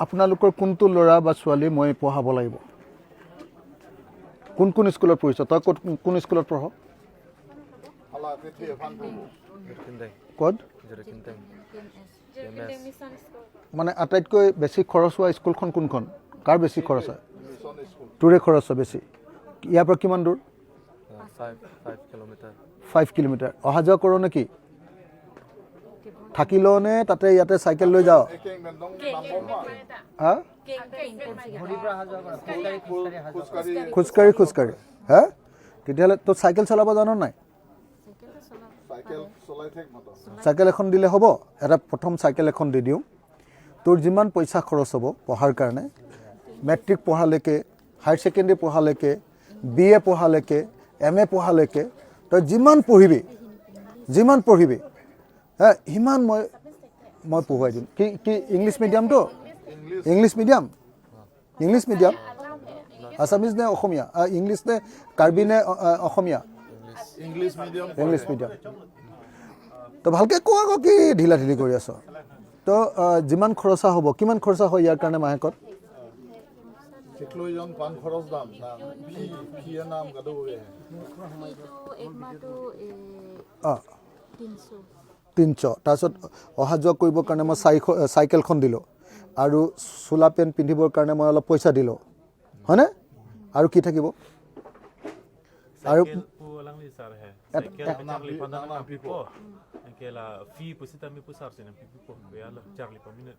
আপোনালোকৰ কোনটো ল'ৰা বা ছোৱালী মই পঢ়াব লাগিব? কোন কোন স্কুলত পঢ়িছ তই? ক'ত, কোন স্কুলত পঢ়? ক'ত? মানে আটাইতকৈ বেছি খৰচ হোৱা স্কুলখন কোনখন? কাৰ বেছি খৰচ হয়? তোৰে খৰচ হয় বেছি। ইয়াৰ পৰা কিমান দূৰ? 5 kilometer. 5 kilometre. অহা যোৱা কৰ নেকি? থাকি লওঁ নে তাতে ইয়াতে চাইকেল লৈ যাওঁ? হা, খোজকাঢ়ি খোজকাঢ়ি। হা, তেতিয়াহ'লে তই চাইকেল চলাব জান নাই? চাইকেল এখন দিলে হ'ব। এটা প্ৰথম চাইকেল এখন দি দিওঁ। তোৰ যিমান পইচা খৰচ হ'ব পঢ়াৰ কাৰণে, matric পঢ়ালৈকে, higher secondary পঢ়ালৈকে, B A পঢ়ালৈকে, M A পঢ়ালৈকে, তই যিমান পঢ়িবি, যিমান পঢ়িবি, হা, সিমান মই পঢ়ুৱাই দিম। কি কি English মিডিয়ামটো? English medium? English medium, Assamese নে অসমীয়া? ইংলিছ নে কাৰ্বি নে অসমীয়া? English medium. English medium. তো ভালকৈ কোৱা আকৌ, কি ঢিলা ঢিলি কৰি আছ? তো যিমান খৰচা হ'ব, কিমান খৰচা হয় ইয়াৰ কাৰণে মাহেকত? চিকলৈজন পান খৰচ দাম না ফি ফিয়ে নাম গাদো। এক মাহটো অঁ। 300। 300। তাৰপিছত অহা যোৱা কৰিবৰ কাৰণে মই 400, চাইকেলখন দিলোঁ আৰু চোলা পেণ্ট পিন্ধিবৰ কাৰণে মই অলপ পইচা দিলোঁ, হয়নে? আৰু কি থাকিব আৰু? Cycle po lang ni sir he. Cycle Charlie pa na pipo. Kela fee po sita mi po sir sin pipo po. Kaya Charlie pa minute.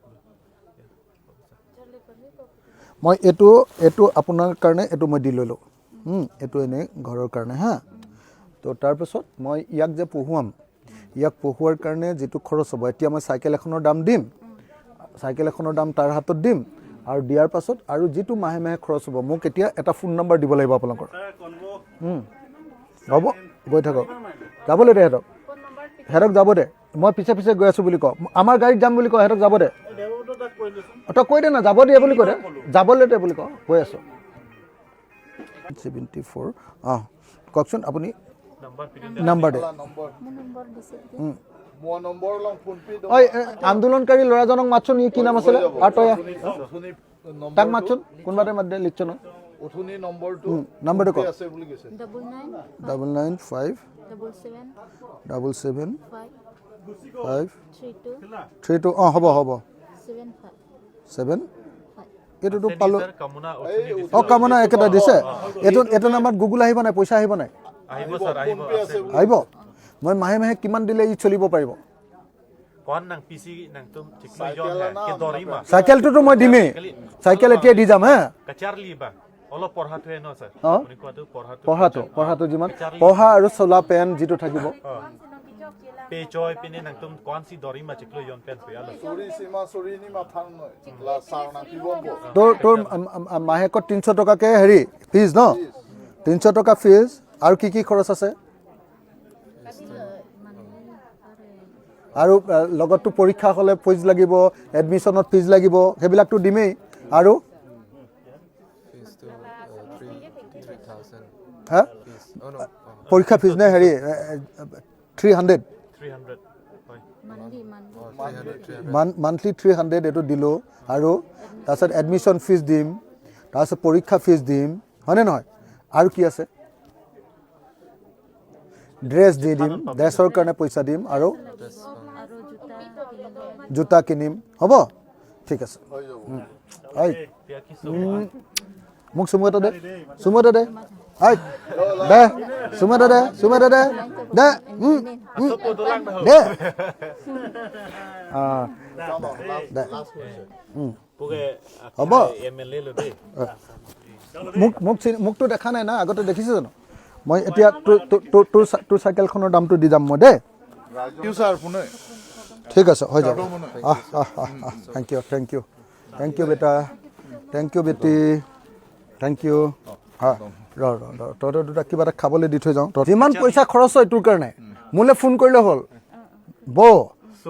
মই এইটো আপোনাৰ কাৰণে এইটো মই দি ল'লোঁ। এইটো এনেই ঘৰৰ কাৰণে। হা, তো তাৰপিছত মই ইয়াক যে পঢ়ুৱাম, ইয়াক পঢ়ুৱাৰ কাৰণে যিটো খৰচ হ'ব, এতিয়া মই চাইকেল এখনৰ দাম দিম, চাইকেল এখনৰ দাম তাৰ হাতত দিম আৰু দিয়াৰ পাছত আৰু যিটো মাহে মাহে খৰচ হ'ব, মোক এতিয়া এটা ফোন নম্বৰ দিব লাগিব আপোনালোকৰ। হ'ব, গৈ থাকক। যাবলৈ দে সিহঁতক, সিহঁতক যাব দে। মই পিছে পিছে গৈ আছোঁ বুলি ক। আমাৰ গাড়ীত যাম বুলি ক। সিহঁতক যাব দে। তই কৈ দে না, যাব দিয়ে বুলি কৈ দে, যাবলৈ দে বুলি ক। গৈ আছোঁ। 74। অঁ, কওকচোন আপুনি। Number pinin number দে। নম্বৰ। মোৰ নম্বৰ দিছে। মোৰ নম্বৰ লং ফোন পে। ঐ, আন্দোলনকাৰী ল'ৰাজনক মাতচোন। ই কি নাম আছিলে? আৰু তই আহ। তাক মাতচোন, কোনোবা এটা মাত দে, লিখছ ন। উঠনি নম্বৰটো। নম্বৰটো ক। আছে বুলি কৈছে। 99। 995। 77। 77। 5। 5। 32। 32। অঁ, হ'ব হ'ব। 75। 7। 5। এইটোতো পালোঁ। Sir kamuna uthuni দিছে। অঁ, কামনা একেটা দিছে। এইটো নাম্বাৰত গুগল আহিব নাই? পইচা আহিব নাই? আহিব sir, আহিব আছে। আহিব। মই মাহে মাহে কিমান দিলে ই চলিব পাৰিব? Kon nang PC nang tum chiklo yon he ke dorima. চাইকেলটোতো মই দিমেই। চাইকেল এতিয়া দি যাম, হে। Ka Charlie ba. অলপ পঢ়াটোহে ন ছাৰ? অঁ। আপুনি কোৱাটো পঢ়াটো। পঢ়াটো যিমান পঢ়া আৰু চোলা পেণ্ট যিটো থাকিব। পে চয় পিনে nang tum kon si dorima chiklo yon pen pe alo. চৰি চিমা চৰি নি মাথা নয় লা চাৰ না পিব। তোৰ মাহেকত 300 টকাকৈ হেৰি ফিজ ন? 300 টকা ফিজ। আৰু কি কি খৰচ আছে? আৰু লগততো পৰীক্ষা হ'লে ফিজ লাগিব, এডমিশ্যনত ফিজ লাগিব, সেইবিলাকতো দিমেই। আৰু Fees to 3,000. হা? Fees. Oh no. Oh, পৰীক্ষা ফিজ নে হেৰি 300? 300 হয়। Monthly, monthly. Oh, 300, 300. Monthly 300 এইটো দিলোঁ আৰু তাৰপিছত এডমিশ্যন ফিজ দিম, তাৰপিছত পৰীক্ষা ফিজ দিম, হয়নে নহয়? আৰু কি আছে? ড্ৰেছ দি দিম, ড্ৰেছৰ কাৰণে পইচা দিম আৰু আৰু জোতা কিনিব। জোতা কিনিম। হ'ব, ঠিক আছে। ঐ, মোক চুমু এটা দে, চুমু এটা দে। ঐ, দে চুমু এটা দে, চুমু এটা দে, দে। দে। অঁ, দে। হ'ব। MLA lo দেই। মোক মোকতো দেখা নাই না? আগতে দেখিছে জানো? মই এতিয়া তোৰ চাইকেলখনৰ দামটো দি যাম মই দেই। ছাৰ ফোনে। ঠিক আছে, হৈ যাব। আহ আহ আহ আহ, thank you, thank you, thank you বেটা, thank U Beti, thank U. হা, ৰ ৰ ৰ, তহঁতৰ দুটা কিবা এটা খাবলৈ দি থৈ যাওঁ। তই যিমান পইচা খৰচ হয় তোৰ কাৰণে মোলৈ ফোন কৰিলে হ'ল। বৌ,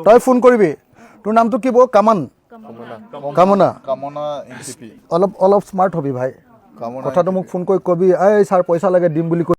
তই ফোন কৰিবি। তোৰ নামটো কি বৌ? কামান, কামনা। কামনা এন চি পি। অলপ অলপ স্মাৰ্ট হবি ভাই। কামনা। কথাটো মোক ফোন কৰি কবি, এই ছাৰ পইচা লাগে দিম বুলি কৈ।